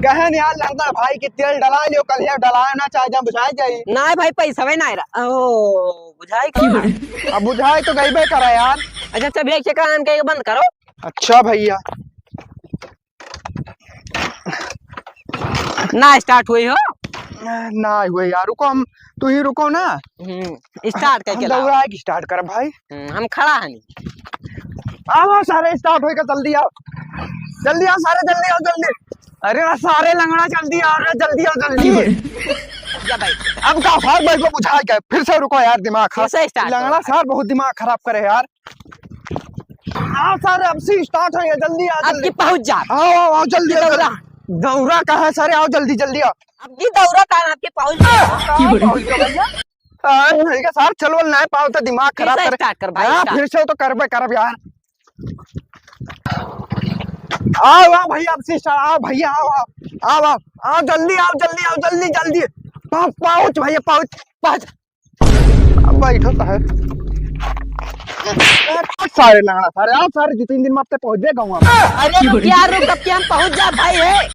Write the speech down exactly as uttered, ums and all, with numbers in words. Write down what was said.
कहे नहीं यार, लंगड़ा भाई कि तेल डला लियो, कल ये डलाए ना, चाहे जब बुझाए जाई। ना भाई, पैसा भी ना रहा। ओ, बुझाए क्यों? अब बुझाए तो गईबे करा यार। अच्छा, अच्छा, भैया, चेक आन के बंद करो। अच्छा भैया। ना start हुई हो? ना हुई यार, रुको, हम, तू ही रुको ना। हम्म, start करके हम लाओ। दौड़ा के start कर भाई। हम्म, हम खड़ा है नहीं। आओ सारे, start होएगा, जल्दी आओ, जल्दी आओ सारे, जल्दी आओ, जल्दी। अरे ना सारे लंगड़ा, जल्दी आओ रे, जल्दी आओ, जल्दी। या भाई। अब का सार भाई को बुझा के फिर से रुको यार, दिमाग खराब। फिर से start करो। लंगड़ा सार बहुत दिमाग खराब करे यार। आओ सारे, अब से start होएगा, जल्दी आओ, अब जल्दी। की पहुंच जा। आओ, आओ, आओ, जल्दी आओ, दौड़ा। जल्दी। दौड़ा कहाँ सारे, आओ जल्दी, जल्दी आओ। अब की दौड़ा कहाँ, अब की पहुंच जा। आओ, पहुंच जाओ भैया। आ, नहीं का सार, चल वल नहीं पाओ तो दिमाग फिर खराब से करे। Start कर भाई, हाँ, start। फिर से तो करबे करब यार। आओ, आओ भैया, अब से start, आओ भैया, आओ, आओ, आओ, आओ, आओ, जल्दी आओ, जल्दी आओ, जल्दी, जल्दी। पाँच, पाँच भैया, पाँच, पाँच। अब बैठो तो है। सारे लंगड़ा, सारे आओ, सारे दो तीन दिन में अब तक पहुंच गए गाँव में। अरे रुक यार, रुक, अब क्या हम पहुंच जा भाई है?